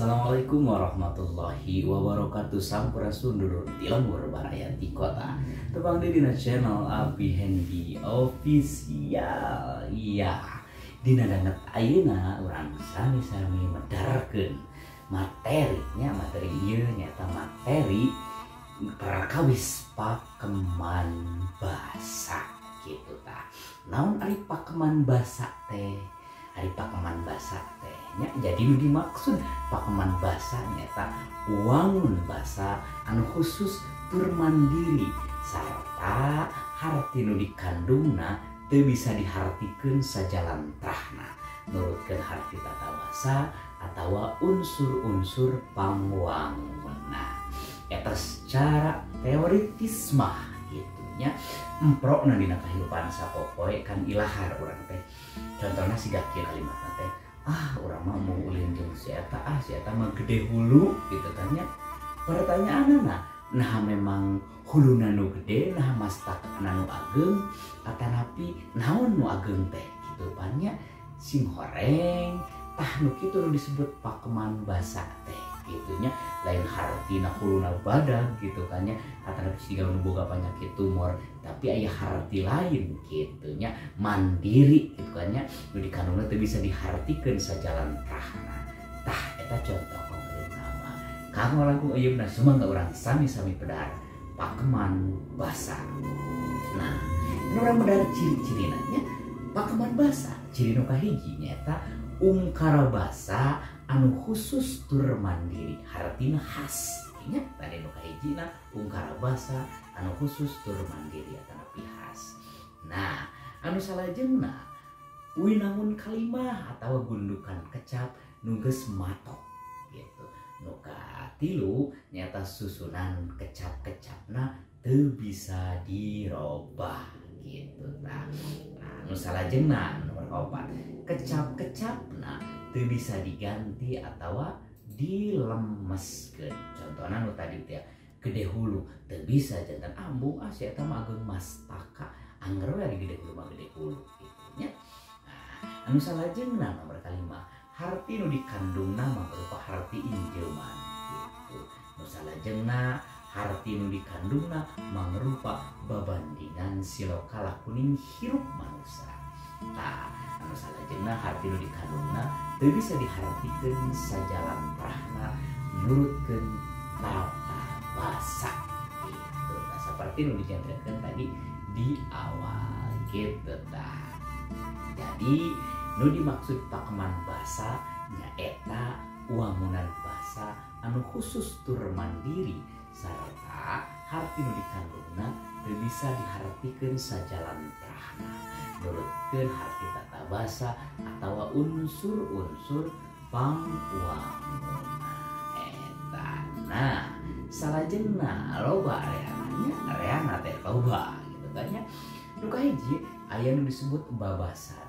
Assalamualaikum warahmatullahi wabarakatuh. Sampurasun dulur ti lembur baraya ti kota. Tepang di dina channel Abi Hendy Official. Iya, dina danget ayeuna urang sami-sami medarkeun materinya, materi ieu nyaeta materi perkawis pakeman basa gitu tah. Naon ari pakeman basa teh? Ari pakeman basa teh nya, jadi nu dimaksud pakeman basa nyaeta wangun basa anu khusus tur mandiri sarta harti nu dikandungna teu bisa dihartikeun sajalantrahna nurutkeun harti tata basa atawa unsur-unsur pangwangunna. Eta secara teoritis mah gitu nya, emprokna dina kahirupan sapopoe kan ilahar urang teh. Contohna siga kieu kalimatna teh, ah urang mah mau ulin jeung si eta, ah si eta mah gede hulu gitu kan nya. Pertanyaanna, nah memang huluna nu gede, nah mastakna nu ageng atanapi naon nu ageng teh gitu pan nya, sing horeng tah nu kitu nu disebut pakeman basa teh gitu nya. Lain hartina huluna badag gitu kan nya, atanapi siga nu boga penyakit tumor, tapi aya harti lain gitu nya, mandiri gitu kan nya, nu dikandungna teu bisa dihartikeun sajalantrahna. Tah eta contoh konkretna mah. Kanggo langkung ayeuna sumangga urang sami-sami pedar pakeman basa. Nah, nu urang medar ciri-cirina nya pakeman basa. Ciri nu kahiji nyaeta ungkara basa anu khusus tur mandiri, hartina khas nya. Tadi nu kahijina ungkara basa anu khusus tur mandiri atanapi khas. Nah, anu salajengna winangun kalimah atawa gundukan kecap nu geus matok gitu. Nu katilu nyaeta susunan kecap-kecapna teu bisa dirobah gitu tah. Nah, nu salajengna nomor kaopat, kecap-kecapna teu bisa diganti atawa dilemeskeun. Contohna nu tadi teh gede hulu teu bisa jantan ambung, ah si eta mah ageng mastaka, angger we ari gede hulu mah gede hulu gitu nya. Nah, anu salajengna nomor kalima, harti nu dikandungna mah berupa harti injeuman gitu. Nu salajengna harti nu dikandungna mangrupa babandingan siloka lakuning hirup manusia. Tah, anu salajengna harti nu dikandungna teu bisa dihartikeun sajalantrahna nurutkeun tata basa gitu. Nah, seperti nu dicantumkeun tadi di awal gitu tah. Jadi nu dimaksud pakeman basa nyaeta wangunan basa anu khusus tur mandiri sarta harti nu dikandungna teu bisa dihartikeun sajalantrahna nurutkeun harti tata basa atawa unsur-unsur pangwangunna eta. Nah, salajengna loba areananya, areana teh loba gitu kan nya. Nu kahiji aya nu disebut babasan.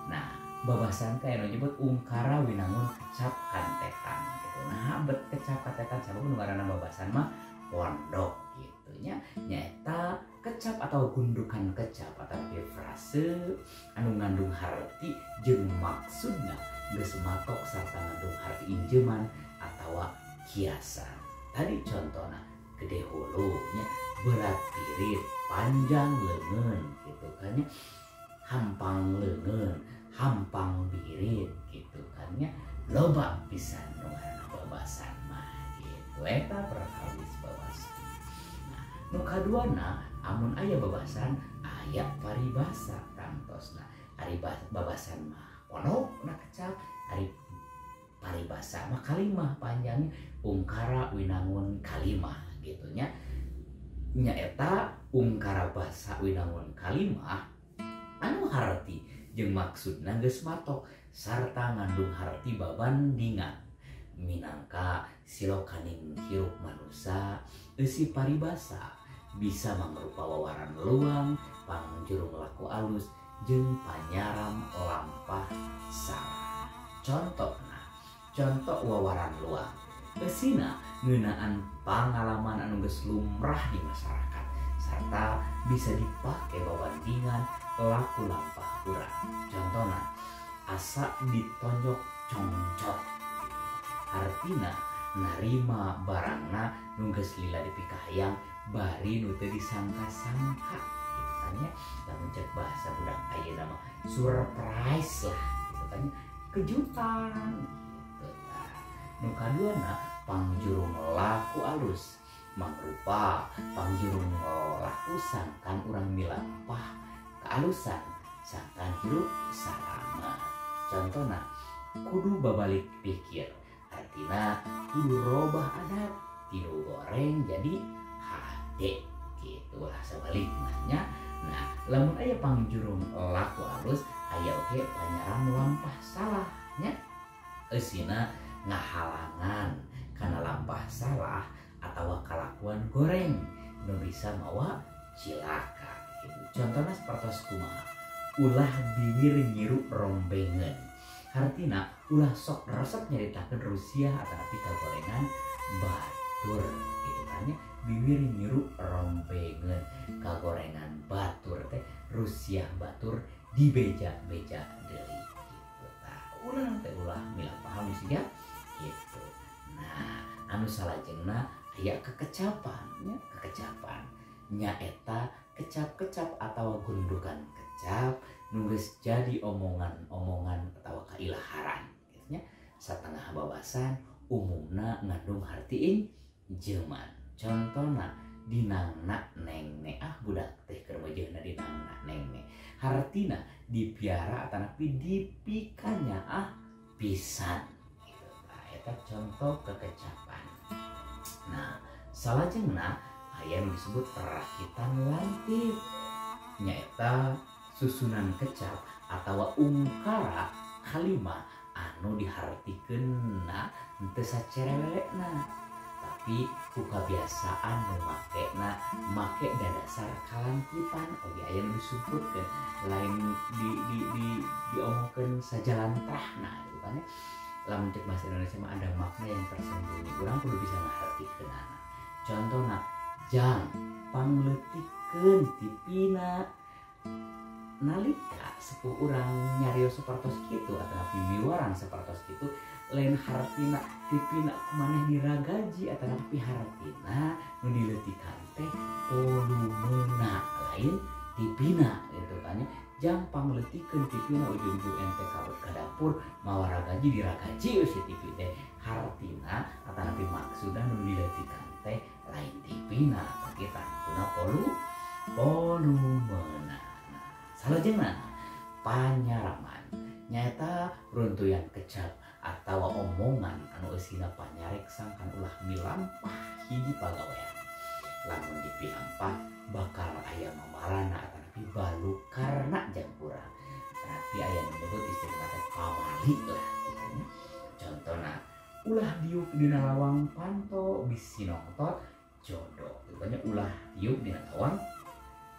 Nah, babasan teh anu nyebut ungkara winangun kecap kantetan gitu. Nah, bet kecap kantetan sabab nu ngaranna babasan mah pondok gitu nya. Nyaeta kecap atau gundukan kecap atau frase anu ngandung harti jeung maksudna geus matok sarta ngandung harti injeuman atawa kiasan. Tadi contohna gede hulu nya, berat pirit, panjang leungeun gitu kan nya, hampang leungeun, hampang birit gitu kan nya, loba pisan nu ngaranna babasan mah gitu. Eta perkawis babasan. Nah, nu kaduana amun aya babasan aya paribasa tangtosna. Ari babasan mah pondok na kecap, ari paribasa mah kalimah panjangnya ungkara winangun kalimah gitu nya. Nyaeta ungkara basa winangun kalimah anu harti jeung maksudna geus matok sarta ngandung harti babandingan minangka silokaning hirup manusa. Eusi paribasa bisa mangrupa wawaran luang pangjurung laku alus jeung panyaram lampah salah. Contohna, contoh wawaran luang eusina ngeunaan pangalaman anu geus lumrah di masyarakat sarta bisa dipake babandingan laku lampah urang. Contohna, asa ditonjok congcot. Artina narima barangna nu geus lila dipikahayang bari nu teu disangka-sangka gitu kan nya. Lamun cek bahasa budak ayeuna mah surprise lah gitu kan nya, kejutan gitu tah. Nu kaduana pangjurung laku alus mangrupa pangjurung laku sangkan urang milampah kealusan sangkan hirup salamet. Contohna kudu babalik pikir artina kudu robah adat tinu goreng jadi hade gitu lah sabalikna nya. Nah lamun aya pangjurung laku alus aya oge panyaram lampah salah nya, eusina ngahalangan kana lampah salah atawa kalakuan goreng nu bisa mawa cilaka gitu. Contohna sapertos kumaha, ulah bibir nyiru rombengeun hartina ulah sok resep nyaritakeun rusiah atanapi kagorengan batur gitu kan nya. Bibir nyiru rombengeun kagorengan batur teh rusiah batur dibeja-beja deui gitu tah. Ulah teh ulah milah paham sih ya gitu. Nah anu salajengna aya kekecapan nya, kekecapan nyaeta kecap-kecap atau gundukan kecap nu geus jadi omongan-omongan atau kailaharan gitu nya. Satengah babasan umumna ngandung harti injeman. Contohna dinangna neng ne, ah budak teh keur meujeuhna dinangna neng ne hartina dipiara atanapi dipikanya ah pisan gitu. Nah, eta contoh kekecapan. Nah salajengna aya nu disebut rakitan lantip nyaeta susunan kecap atawa ungkara kalima anu dihartikeunna henteu sacerewelena tapi ku kabiasaan nu makena make dadasar kalantipan oge aya nu disumputkeun lain di diomongkeun sajalantrahna gitu kan ya. Lamun cek bahasa Indonesia mah ada makna yang tersembunyi, urang kudu bisa ngahartikeunana. Contohna jang pangleutikeun tipina nalika sepuh urang nyarios sapertos kitu atanapi miwarang sapertos kitu lain hartina tipina kumaneh diragaji atanapi hartina nu dileutikan teh volumena lain tipina gitu kan ya. Jang pangleutikeun tipina ujung-ujung ente kabut ka dapur mawa ragaji diragaji we si tipi teh hartina atanapi maksudna nu dileutikan teh lain tipina tapi tangtuna volumena. Salajengna panyaraman nyaeta runtuyan kecap atawa omongan anu eusina panyarek sangkan ulah milampah hiji pagawean. Lamun dipilampah bakal aya mamarana atanapi balukarna jang urang. Tapi aya nu nyebut istilah teh pamali lah gitu nya. Contohna ulah diuk dina lawang panto bisi nongtot jodoh. Gitu nya, ulah diuk dina lawang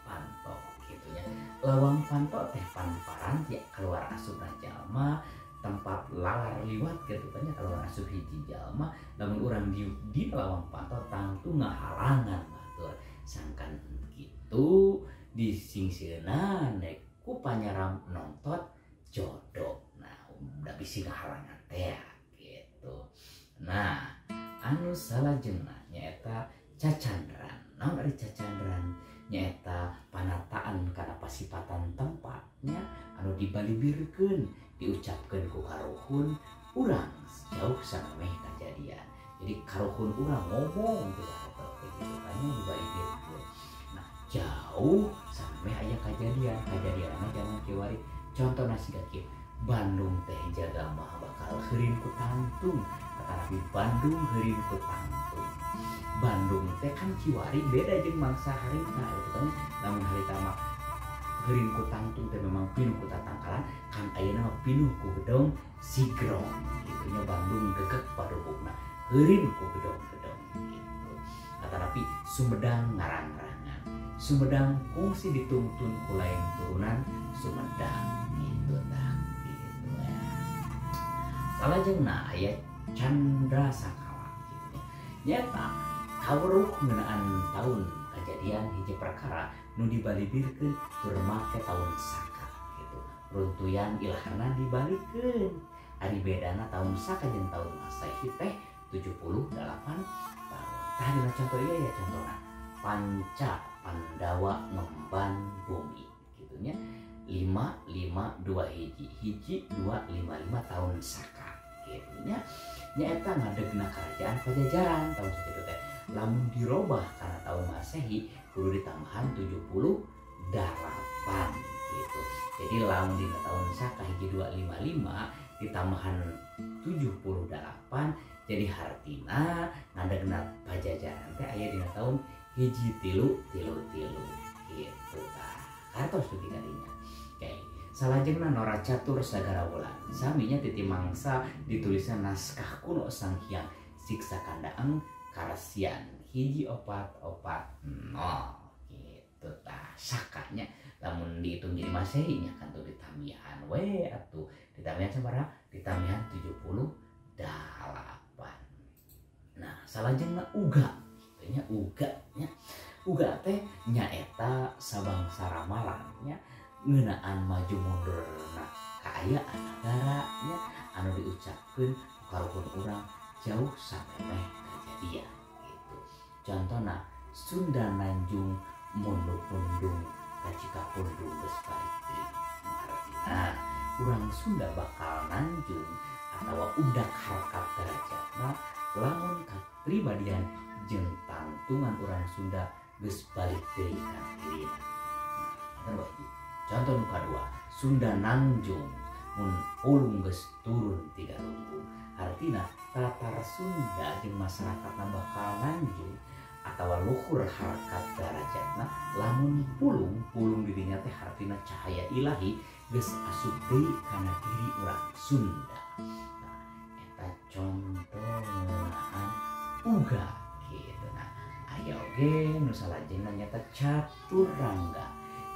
panto gitu nya. Lawang panto teh panparan ya keluar asupna jalma, tempat lalar liwat gitu kan ya, keluar asup hiji jalma. Lamun urang diuk di lawang panto tangtu ngahalangan batur. Sangkan kitu disingsieunan nek ku panyaram nontot jodoh. Nah, udah bisi ngahalangan teh gitu. Nah, anu salajengna nyaeta cacandran. Naon ari cacandran? Nyaeta panataan kana pasipatan tempatnya anu dibalibirkeun diucapkeun ku karuhun urang jauh samemeh kajadian. Jadi karuhun urang ngomong gitu gitu kan dibalibirkeun. Nah, jauh samemeh aya kajadian, kajadianna zaman kiwari. Contohna siga kieu, Bandung teh jaga mah bakal heurin ku tangtung, tetapi Bandung heurin ku tangtung. Bandung teh kan kiwari beda jeung mangsa harita gitu kan. Lamun harita mah heurin ku tangtung teh memang pinuh ku tatangkalan, kan ayeuna mah pinuh ku gedong sigrong gitu nya. Bandung deket padubukna heurin ku gedong-gedong gitu. Tetapi Sumedang ngarang-rangan, Sumedang kungsi dituntun ku lain turunan Sumedang gitu tah gitu ya. Salajengna aya Candra Sakala gitu nya. Nyata kawruh ngeunaan tahun kajadian hiji perkara nu dibalibirkeun tur make tahun saka gitu. Runtuyan ilahna dibalikeun. Ari bedana tahun Saka jeung tahun Masehi teh 78 tahun. Tah dina contoh ieu ya contohna Panca Pandawa ngemban bumi kitu nya 5 5 2 1 1 2 5 5 tahun Saka kitu nya. Nyaeta ngadegna kerajaan Pajajaran tahun sakitu teh. Lamun dirobah karena tahun Masehi kudu ditambahan 78 gitu. Jadi lamun dina tahun Saka 1255 ditambahan 78 jadi hartina ngadegna Pajajaran teh aya dina tahun 1333 gitu tah. Kartos dugi kadinya. Oke, salajengna Nora Catur Sagara Wulan. Saminya titi mangsa ditulisna naskah kuno Sang Hyang Siksa Kandaeng Karsian 1440 gitu tah. Sakanya lamun dihitung jadi Masehi nya kan tuh ditamihan we atuh ditamihan sabaraha? Ditamihan 78. Nah, salajengna uga kitu nya, uga nya. Uga teh nyaeta sabangsa ramalan nya ngeunaan maju mundurna kaayaan nagara nya anu diucapkeun ku karuhun urang jauh samemeh kajadian gitu. Contohna Sunda Nanjung munduk pundung kacika pundung geus balik deui. Artina urang Sunda bakal nanjung atawa undak harkat derajatna lamun kapribadian jeung tangtungan urang Sunda geus balik deui kana dirina. Nah, contoh nu kadua, Sunda Nanjung mun ulung geus turun ti galunggung. Artina tatar Sunda jeung masyarakatna bakal nanjung atawa luhur harkat darajatna lamun pulung dirinya teh hartina cahaya ilahi geus asup deui kana diri urang Sunda. Nah, eta contoh ngeunaan uga gitu. Nah, aya oge nu salajengna nyaeta caturangga.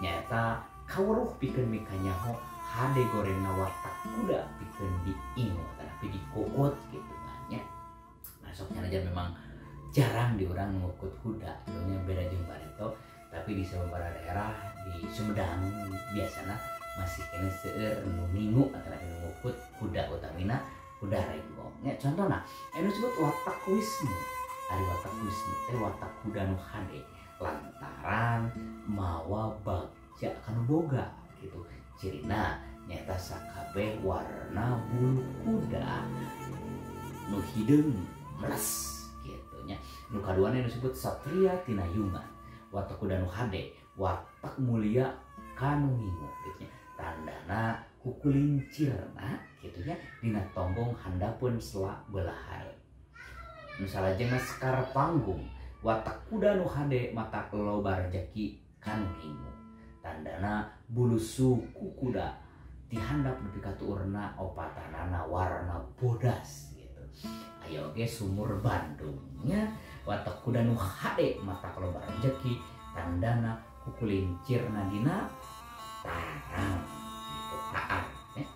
Nyaeta kaweruh pikeun mikanyaho hade gorengna watak kuda pikeun diingu tapi dikokot gitu nya. Nah, sok nya aja memang jarang di urang ngukut kuda, nya beda jeung bareto, tapi di beberapa daerah di Sumedang biasana masih kena seueur nu ngingu atau nu ngukut kuda utamina kuda renggong. Nya contohna anu disebut watak wisnu. Ari watak wisnu teh watak kuda nu hade lantaran mawa bagja kanu boga gitu. Cirina nyaeta sakabeh warna bulu kuda nu hideung meles gitu nya. Nu kaduana nu disebut satria tinayungan. Watak kuda nu hade, watak mulia kanu ngingu gitu nya. Tandana kukulincirna gitu nya dina tonggong handapeun sela belah. Nu salajengna sekar panggung, watak kuda nu hade mata loba rejeki kanu ngingu. Tandana bulu suku kuda dihandap nepi ka tuurna opatanana warna bodas gitu. Aya oge sumur Bandungnya watak kuda nu hade mata loba rejeki tandana kukulincirna dina tarang gitu taar ya.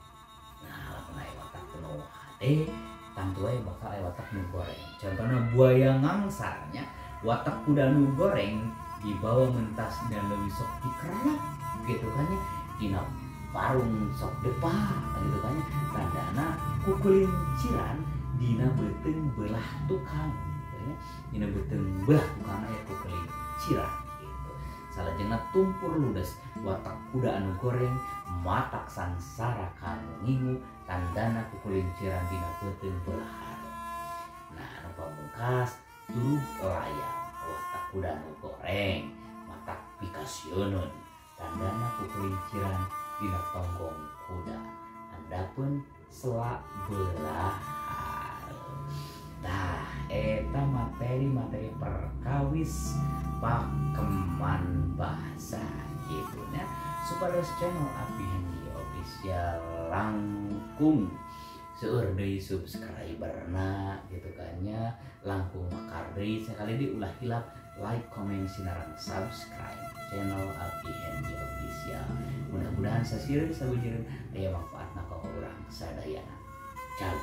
Nah, lamun aya watak nu hade tangtu wae bakal aya watak nu goreng. Contohna buaya ngangsarnya watak kuda nu goreng dibawa mentas dan leuwih sok dikerap gitu kan nya dina parung sok depa gitu kan nya. Tandana kukulinciran dina beuteung belah tukang gitu nya. Dina beuteung belah tukang aya kukulinciran gitu. Salajengna tumpur ludes watak kuda anu goreng matak sangsara kanu ngingu tandana kukulinciran dina beuteung belah. Nah, anu pamungkas turug layang watak kuda nu goreng matak pikasieun tandana kukulinciran dina tonggong kuda handapeun sela belah. Tah eta materi-materi perkawis pakeman bahasa gitu nya. Supados channel Abi Hendy Official langkung seueur deui subscriberna gitu kan nya, langkung makar deui sekali di ulah hilap like, comment, sinarang subscribe channel Abi Hendy Official. Mudah-mudahan sasireun sabujireun aya manfaatna ka urang sadayana. Ciao.